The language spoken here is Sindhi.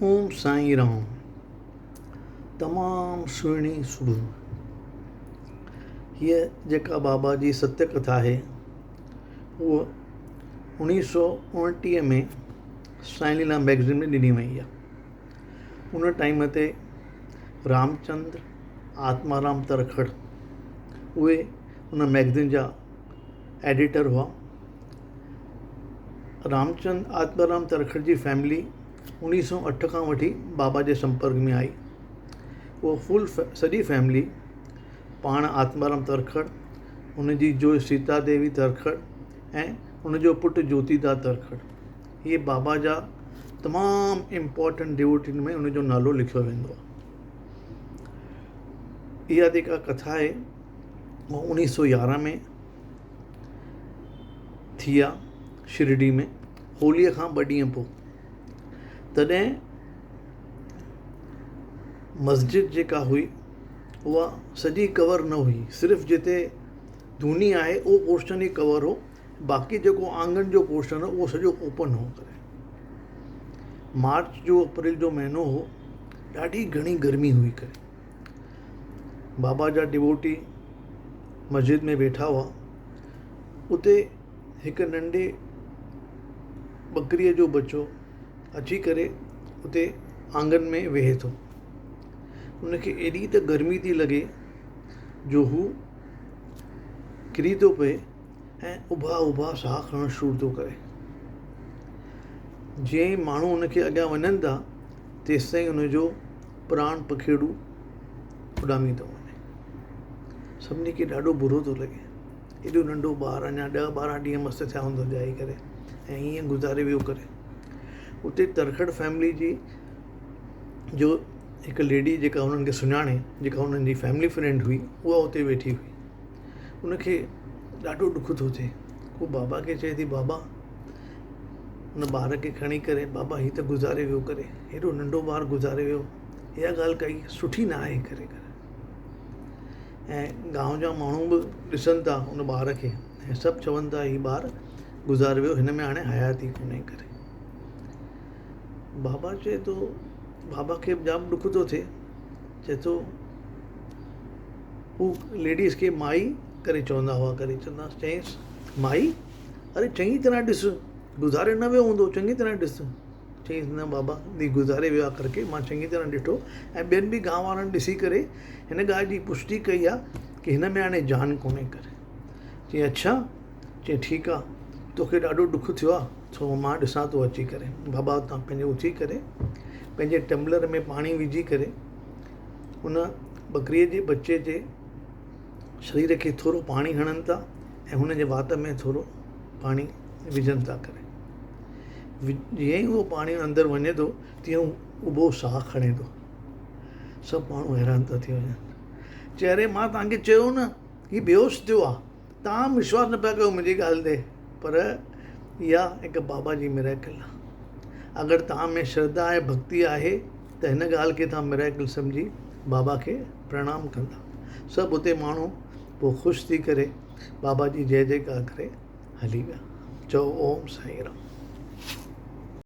اوم سائين رام. تمام سهڻي صبح. هيء جيڪا بابا جي ستيه ڪٿا آهي اها اڻويهه سؤ اڻٽيهه ۾ سائين ليلا مئگزين ۾ ڏني وئي آهي. ان ٽائيم تي رامچندر آتمارام ترکڙ اهي ان مئگزين جا ايڊيٽر هئا. رامچند آتمارام ترکڙ جي فيملي اڻويهه سؤ اٺ کان وٺي بابا جي سمپرڪ ۾ آئي. اهو فل سڄي فيملي پاڻ آتمارام ترکڙ، ان جي جوء سيتا ديوي ترکڙ ۽ ان جو پٽ جوتيدا ترکڙ. اهي بابا جا تمام امپارٽنٽ ڊيووٽين ۾ ان جو نالو لکيو ويندو آهي. اها جيڪا ڪٿا آهي اها اڻويهه سؤ يارهن ۾ ٿي آ شرڊي ۾ هوليء کان ٻه ڏينهن پوء تڏهن مسجد جيڪا هئي اها سڄي ڪور نه هئي صرف جتي ڌوني آهي اهو پورشن ئي ڪور هو باقي جيڪو آنگن جو پورشن هو اهو سڄو اوپن هو ڪري مارچ جو اپريل جو مهينو هو ڏاڍي گهڻي گرمي هئي ڪري بابا جا ڊووٽي مسجد ۾ ويٺا هئا اتي هڪ ننڍي ٻڪريء جو ٻچو اچي ڪري اتي آنگن ۾ ويهي ٿو. ان کي ايڏي ته گرمي ٿي لڳي جو هو ڪري ٿو پئي ۽ اڀا اڀا ساهه کڻڻ شروع ٿو ڪري. جيئن ئي ماڻهو ان کي اڳيان وڃن ٿا تيستائين ان جو پراڻ پکيڙو اڏامي ٿو وڃي. سڀني کي ڏاڍو برو ٿو لڳي. ايڏو ننڍو ٻار اڃا ڏهه ٻارهن ڏينهن مس ٿيا هوندا ڄائي ڪري ۽ ائين گذاري ويو ڪري. اتي ترکڙ فيملي جي جو هڪ ليڊي جيڪا انهن کي سڃاڻي جيڪا انهن جي فيملي فرينڊ هئي اها اتي ويٺي هئي. ان کي ڏاڍو ڏک ٿو ٿئي. هو بابا کي چئي ٿي بابا ان ٻار کي کڻي ڪري بابا هي ته گذاري ويو ڪري هيڏو ننڍو ٻار گذاري ويو اها ڳالهه ڪائي سٺي نه آهي ڪري ڪري. ۽ گانو جا ماڻهو به ڏسن ٿا ان ٻار کي ۽ سڀ چون ٿا هي ٻار گذاري ويو هن ۾ هاڻي حياتي ڪونهي ڪري بابا چئي ٿو بابا کي به جام ڏک ٿو ٿئي چئي ٿو هو ليڊيز کي مائي ڪري چوندا هئا ڪري چوندا چيائينس مائي اري چڱي طرح ڏس گذاري نه ويو هوندو چڱي طرح ڏس چيائينس نه بابا هي گذاري ويو آ ڪرڪي مان چڱي طرح ڏٺو ۽ ٻين به گانء وارن ڏسي ڪري هن ڳالهه جي پشٽي ڪئي آ ڪي هن ۾ هاڻي جان ڪونهي ڪري. چيائين اڇا؟ چيائين ٺيڪ آ توکي ڏاڍو ڏک ٿيو آ سو مان ڏسان ٿو اچي ڪري. بابا اتان پنهنجي اٿي ڪري پنهنجي ٽمبلر ۾ پاڻي وجهي ڪري ان ٻڪريء جي ٻچي جي شرير کي ٿورو پاڻي هڻن ٿا ۽ هن جي وات ۾ ٿورو پاڻي وجهن ٿا ڪري. جيئن ئي اهو پاڻي اندر وڃي ٿو تيئن هو اڀو ساهه کڻي ٿو. سڀ ماڻهو حيران ٿا ٿي وڃن. چي اري مان توهان کي چيو نه هي بيهوش ٿيو آهي. توهان وشواس نه پيا ڪيو منهنجي ڳالهه تي پر اها هڪ بابا جي مريڪل آهي. اگر توهان ۾ شرڌا ۽ ڀڳتي آهي ته هن ڳالهه کي توهان مريڪل سمجهي بابا کي پرڻام ڪندا. سڀ اتي ماڻهو پوء خوش ٿي ڪري بابا جي جئه جئڪار ڪري هلي ويا. چئو اوم سائين رام.